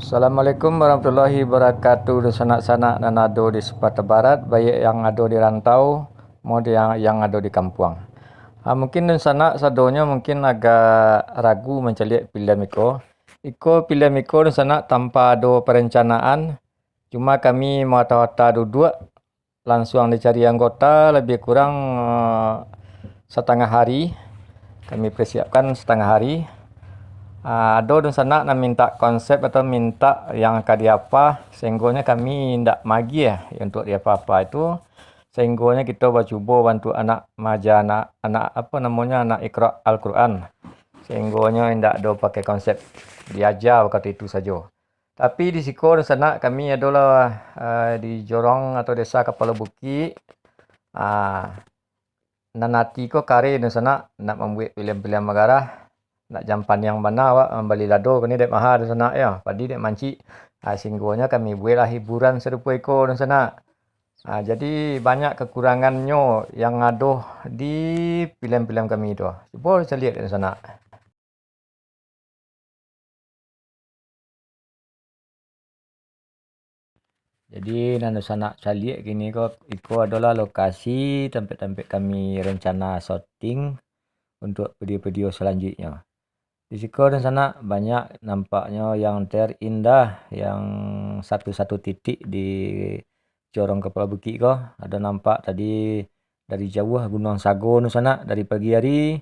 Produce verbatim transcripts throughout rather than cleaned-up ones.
Assalamualaikum warahmatullahi wabarakatuh, dunsanak-sanak nan ado di Sumatera Barat, baiak yang ado di rantau, maupun yang, yang ado di kampuang. Ha, mungkin dunsanak sadonyo mungkin agak ragu mancaliak filem iko. Iko filem iko dunsanak tanpa ado parancanaan, cuma kami mawata-wata duduak, lansuang dicari anggota, labiah kurang, eh, satangah hari. Kami persiapkan satangah hari. Ah, ado dunsanak nan mintak konsep atau mintak yang ka diapa, sahinggonyo kami indak magiah untuak diapa-apa itu, sahinggonyo kito bacubo bantuak anak maja, anak, anak, apo namonyo, anak Iqra Al-Quran. Sahinggonyo indak ado pakai konsep, diaja wakatu itu sajo. Tapi di siko dunsanak kami adolah, eh, di Jorong atau Desa Kapalo Bukik. Ah, nan ati ko kareh dunsanak, nak mambuek filem-filem bagarah, nak jam paniang bana awak mambali lado kini dek maha dunsanak yo, padi dek mancik. Ah, sahinggonyo kami bueklah hiburan sarupo iko dunsanak. Ah, jadi banyak kakurangannyo yang ado di filem-filem kami tu. Cubo caliak dek dunsanak. Jadi, nan dunsanak caliak kini ko, iko adolah lokasi tampek-tampek kami rencana syuting untuak video-video salanjuiknyo. Di siko dunsanak banyak nampaknyo yang terindah, yang satu-satu titik di Jorong Kapalo Bukik ko. Ado nampak tadi dari jauah Gunuang Sago dunsanak dari pagi hari.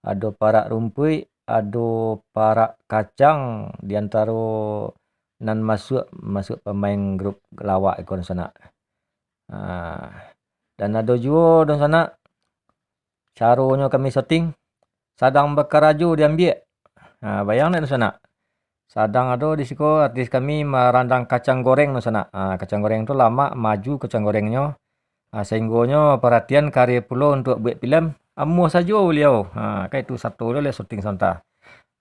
Ado parak rumpuik, ado parak kacang di antaro nan masuak, masuak pamain grup lawak iko dunsanak. Ah, dan ado juo dunsanak, caronyo kami syuting, sadang bakarajo di ambiak. Ah, bayang dek dunsanak. Sadang ado di siko artis kami marandang kacang goreng dunsanak. Ah, kacang goreng tu lamak, maju kacang gorengnyo. Ah, sahinggonyo paratian kareh pulo untuak buek filem, amuah sajo baliau. Ah, kan itu sato lo lah syuting santa.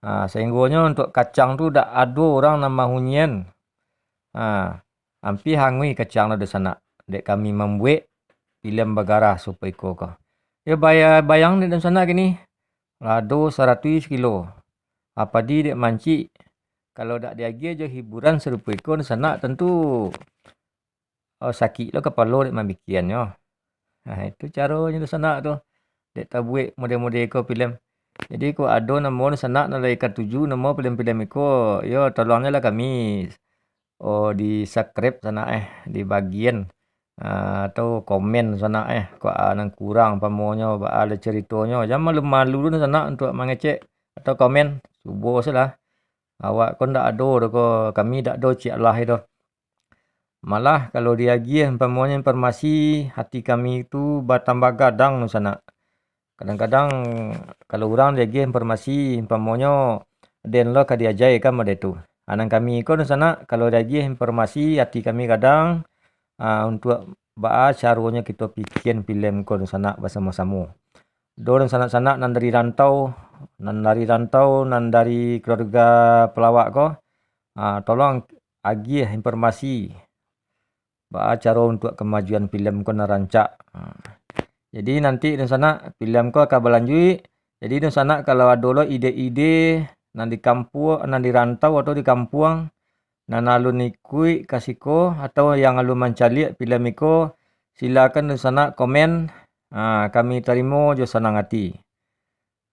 Ah, sahinggonyo untuak kacang tu dak ado urang nan mahunyian. Ah, ampia hanguih kacang tu dunsanak, dek kami mambuek filem bagarah sarupo iko ko. Yo baya-, bayang dek dunsanak kini, lado saratuih kilo. Apadi dek mancik, kalau dak diagiah jo hiburan sarupo iko dunsanak, tantu, oh, sakik lo kapalo dek mambikiannyo. Nah, itu caronyo dunsanak tu. Dek tabuek model-model iko filem. Jadi, kok ado namo dunsanak nan lai katuju namo filem-filem iko, yo tolongnyo lah kami, oh, di-subscribe sanak eh, dibagian, ah, atau komen sanak eh, kok, ah, nan kurang umpamonyo, baa lah caritonyo. Jan malu-malu dunsanak untuak mangecek atau komen, cubo sajolah. Awak ko ndak ado doh ko, kami dak ado ciek alah doh. Malah kalau diagiah umpamonyo informasi, hati kami tu batambah gadang dunsanak. Kadang-kadang kalau urang diagiah informasi, umpamonyo den lo ka diajakan model tu. Ah, nan kami ko dunsanak, kalau diagiah informasi, hati kami gadang, ah, untuak baa caronyo kito bikin filem ko dunsanak basamo-samo. Doh dunsanak-sanak nan dari rantau, nan dari rantau, nan dari keluarga pelawak ko, ah, tolong agiah informasi baa caro untuak kamajuan filem ko nan rancak. Ha. Jadi nanti dunsanak filem ko ka balanjuik. Jadi dunsanak kalau ado lo ide-ide nan di kampuang, nan di rantau atau di kampuang, nan alun ikuik ka siko atau yang alun mancaliak filem iko, silakan dunsanak komen. Ha, kami tarimo jo sanang ati.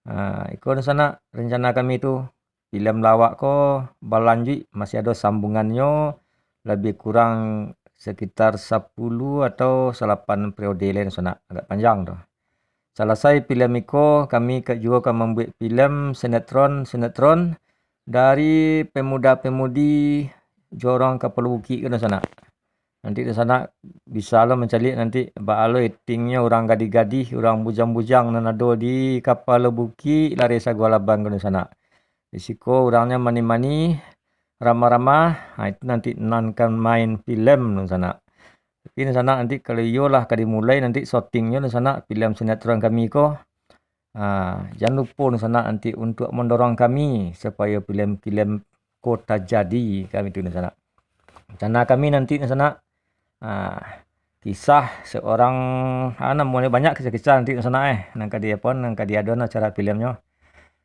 Ha, iko dunsanak rencana kami tu. Filem lawak ko balanjuik, masih ado sambungannyo, labiah kurang sekitar sapuluah atau salapan periode lai dunsanak, agak panjang tu. Salasai filem iko, kami ka juo ka mambuek filem sinetron, sinetron dari pemuda-pemudi Jorong Kapalo Bukik ko dunsanak. Nanti dunsanak bisa lo mancaliak nanti baa lo aktingnyo urang gadih-gadih, urang bujang-bujang nan ado di Kapalo Bukik, Lareh Saguang Labang ko dunsanak. Di siko urangnyo manih-manih, ramah-ramah, ha, itu nanti nan ka main filem dunsanak. Tapi dunsanak nanti kalau iyo lah ka dimulai nanti syutingnyo dunsanak filem sinetron kami ko. Ha, jan lupo dunsanak nanti untuak mandorong kami supayo filem-filem ko tajadi kami tu dunsanak. Rencana kami nanti dunsanak, ha, kisah seorang, ha, namonyo banyak kisah-kisah nanti dunsanak eh, nan ka di apo, nan ka diadoan acara filemnyo.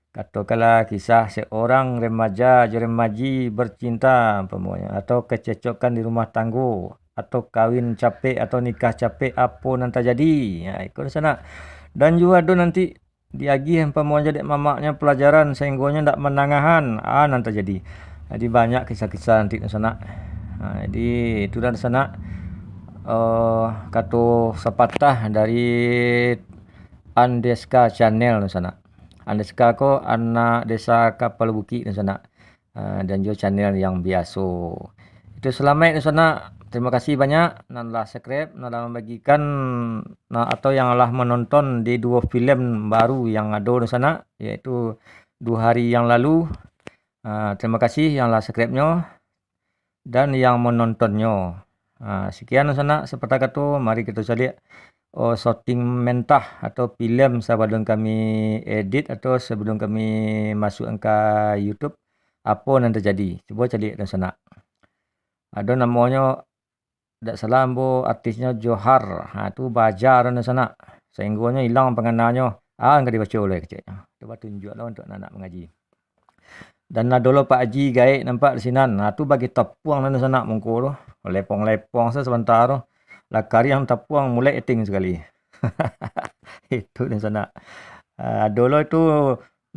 Katokanlah kisah seorang remaja jo remaji bercinta, umpamonyo, atau kececokan di rumah tanggo, atau kawin capek, atau nikah capek, apo nan tajadi. Ha, iko sanak. Dan juo ado nanti diagiah umpamonyo dek mamaknyo pelajaran, sahinggonyo ndak manangahan, ah, nan tajadi. Jadi banyak kisah-kisah nanti sanak. Ha, jadi itulah sanak, eh, kato sapatah dari Andeska Channel sanak. Andeska ko anak desa Kapalo Bukik sanak. Ah, dan juo channel yang biaso. Itu salamaik sanak. Terima kasih banyak nan lah subscribe, nan lah mambagikan, nah, atau yang lah menonton di duo filem baru yang ado sanak, yaitu duo hari yang lalu. Ah, terima kasih yang lah subscribe-nyo dan yang menontonnyo. Ah, sekian sanak, sepatah kato, mari kito caliak, oh, syuting mentah atau filem sabalum kami edit atau sabalum kami masuakkan ka YouTube, apo nan tajadi. Cubo caliak sanak. Ado namonyo, dak salah ambo artisnyo Johar. Ha, tu baaja tu sanak. Sahinggonyo ilang pangananyo. Ah, angka dibaco lai keceknyo. Cubo tunjuak lah untuak anak-anak mangaji. Dan ado lo Pak Haji gaek nampak di sinan. Nah, tu bagi tapuang nan sanak muko tu. Lepong-lepong sa sabanta tu. Lah kariang tapuang mulek eting sakali. Itu nan sanak. Ah, ado lo itu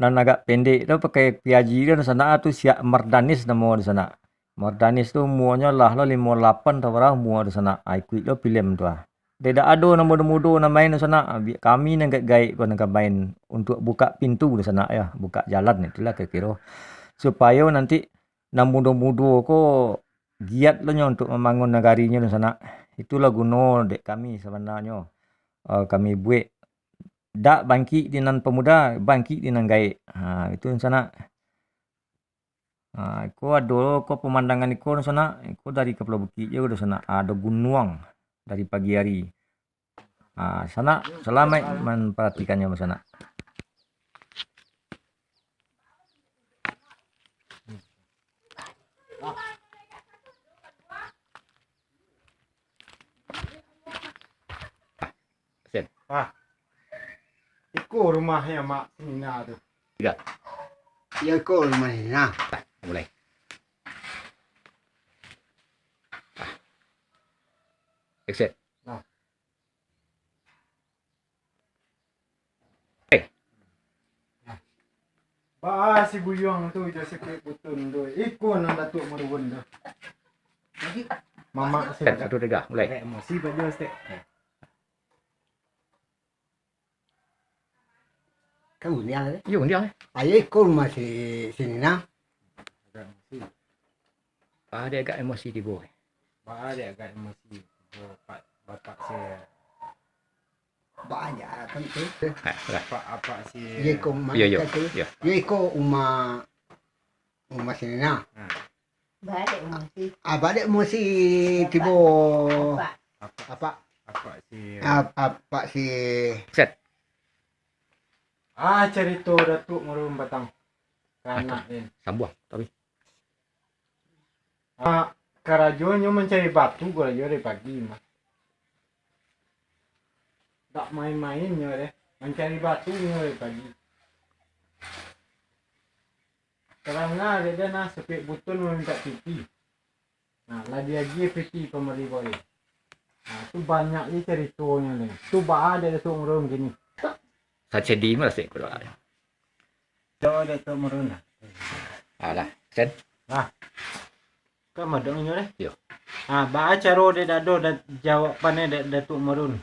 nan agak pendek tu pakai Pak Haji tu nan sanak tu siak Mardanis namo di sanak. Mardanis tu umuanyo lah lo limo lapan tau bara umua di sanak. Ah, ikuik lo filem tu ah. Dek dak ado nan mudo-mudo nan main tu sanak, bi-, kami nan gaek-gaek ko nan ka main untuak bukak pintu di sanak yo, bukak jalan itulah kiro-kiro. Supayo nanti nan mudo-mudo ko giat lo nyo untuak mambangun nagarinyo di sanak. Itulah guno dek kami sabananyo, eh, kami buek. Dak bangkik di nan pamuda, bangkik di nan gaek. Ha, itu di sanak. Ha, iko ado ko pemandangan iko di sanak, iko dari Kapalo Bukik juo di sanak. Ado gunuang dari pagi hari. Ha, sanak, salamaik mamparhatikannyo sanak. Sen. Ah. Iko rumahnyo Mak Sinina tu. Tigo. Yo, iko rumahnyo Sinina. Nah, mulai. Ah. Action. Nah. Eh. Baa si Buyuang tu jo si Kuik Butun tu. Iko nan Datuak Marun tu. Mamak si. Kan, satu, tiga, mulai. Agak emosi Pak Jo, Stek. Kan undiang tadi. Yo, undiang, eh. Ayo iko rumah si, Sinina. Agak emosi. Ah, dek agak emosi tibo. Baa dek agak emosi tibo, Pak, bapak si. Banyak kan tu. Apak, apak si. Yo iko rumah. Yo, yo, kan tu. Yo. Yo iko rumah, rumah Sinina. Ha. Baa dek emosi. Ah, baa dek emosi tibo. Apak. Apak. Apak. Apak si. Ap-, apak si. Set. Ah, carito Datuak Marun Batang. Ka anak den. Sambuang, tapi. Ah, karajonyo mancari batu, karajo dari pagi mah. Dak main-main nyo deh, mancari batu nyo dari pagi. Tarang dek den nah, si Kuik Butun mamintak piti. Nah, lah diagiah piti pambali boy. Nah, tu banyak je caritonyo ni. Tu baa dek Datuak Marun kini. Sacedi mah rasik kulo. Jawab Datuak Marun lah. Alah, Sen. Nah. Kan madongnyo deh. Yo. Ah, baa caro dek Dado da-, jawab paneh dek Datuak Marun.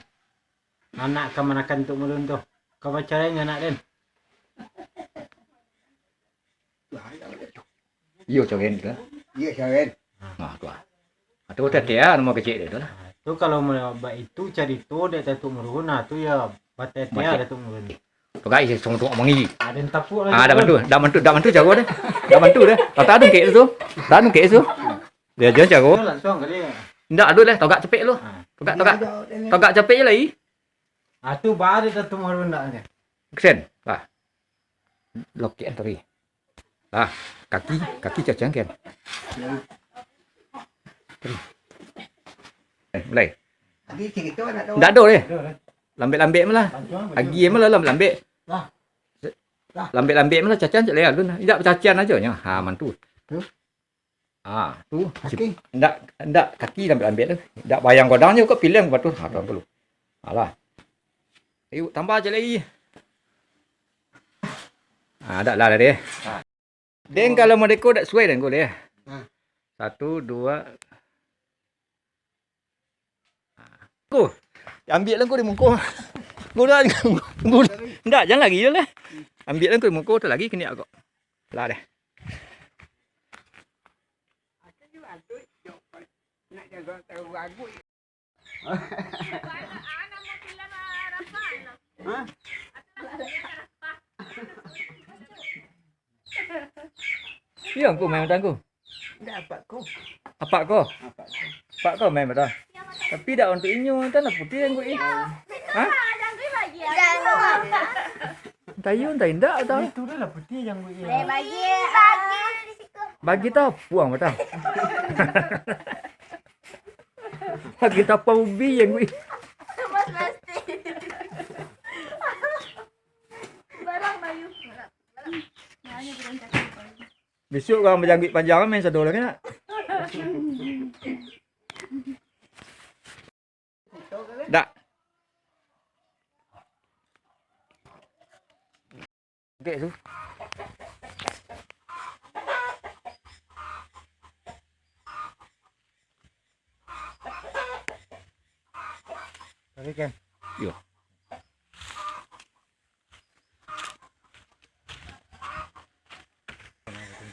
Anak kamanakan Datuak Marun tu. Ka bacarai nyo anak den. Iyo, cawen tu. Iyo, cawen. Nah, tu ah. Tu tete ah, nama kecil dia tu lah. Ah, tu kalau mau baitu carito dek Datuak Marun, nah tu ya batete ah Datuak Marun. Pakai isi songkok mangi. Ada yang tapuk lah. Ah, dah bantu, dah bantu, dah bantu jago deh. Dah bantu deh. Tata dong kek tu. Tata dong kek tu. Dia jangan jago. Langsung kali ya. Ndak, aduh lah, togak capek lu. Ah. Togak, togak. Togak capek je lai. Ah, tu baru Datuak Marun ndak ada. Kesen. Wah. Lokek tadi. Ah, kaki, kaki cacang kan. Eh, mulai. Tadi cerita nak tahu. Ndak ada deh. Lambek-lambek malah. Agi malah lambek-lambek. Lah. Lah. Lambek-lambek mah cacian cak lai alun. Indak cacian ajo nyo. Ha, mantu. Tu. Ha, tu. Kaki. Indak, indak kaki lambek-lambek tu. Indak bayang godang nyo kok pilihan batul. Ha, tu dulu. Alah. Ayo tambah cak lai. Ha, dak lah tadi. Ha. Den, kalau modeko dak suai den ko leh. Ha. Satu, dua. Ko. Ambiak lah ko di muko. Ko dah. Ko dah. Ndak, jan lagi je lah. Ambiak lah ko di muko, tu lagi kini agak. Lah deh. Hah? Iyo, angku main batang angku. Dak, apak ko. Apak ko? Apak ko. Apak ko main batang. Tapi dak untuk inyo, tan lah putiah angku ih. Hah? Entah iyo, entah indak batang. Itu dah lah putiah angku ih. Bagi, bagi. Bagi tapuang batang. Bagi tapuang ubi angku ih. Barang bayu. Bisuak urang bajangguik panjang main sado lagi nak. Dak. Oke tu. Tadi kan? Yo.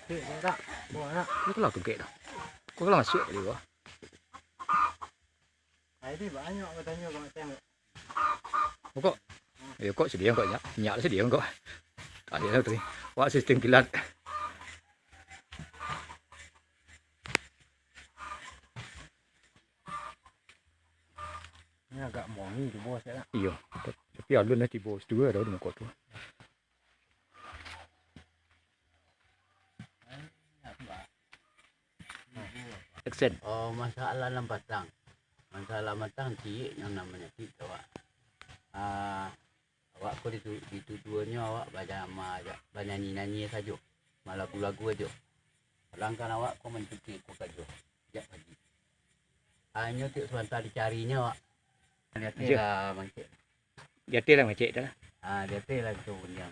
Tungkek tu tak? Buah nak. Kau lah tungkek tu. Kau lah masuk kali bawah. Ai, dia banyak batanyo kau macam tu. Kok? Eh, kok sedih kok nyak. Nyak sedih kok. Tak ada tu. Wak sistem kilat. Ini agak mongi tu bos ya. Iyo. Tapi alun lah tibo situ ada di muka tu. Action. Oh, masalah lam batang. Masalah batang ciek yang namonyo ciek awak. Ah, awak ko ditu-, dituduahnyo awak bajama aja, banyanyi-nyanyi sajo, malagu-lagu ajo. Sedangkan awak ko mancuki ko kajo, jak pagi. Hanyo tiok sabanta dicarinyo awak. Di ateh lah mangecek. Di ateh lah mangecek tu lah. Ah, di ateh lah tu bunyian.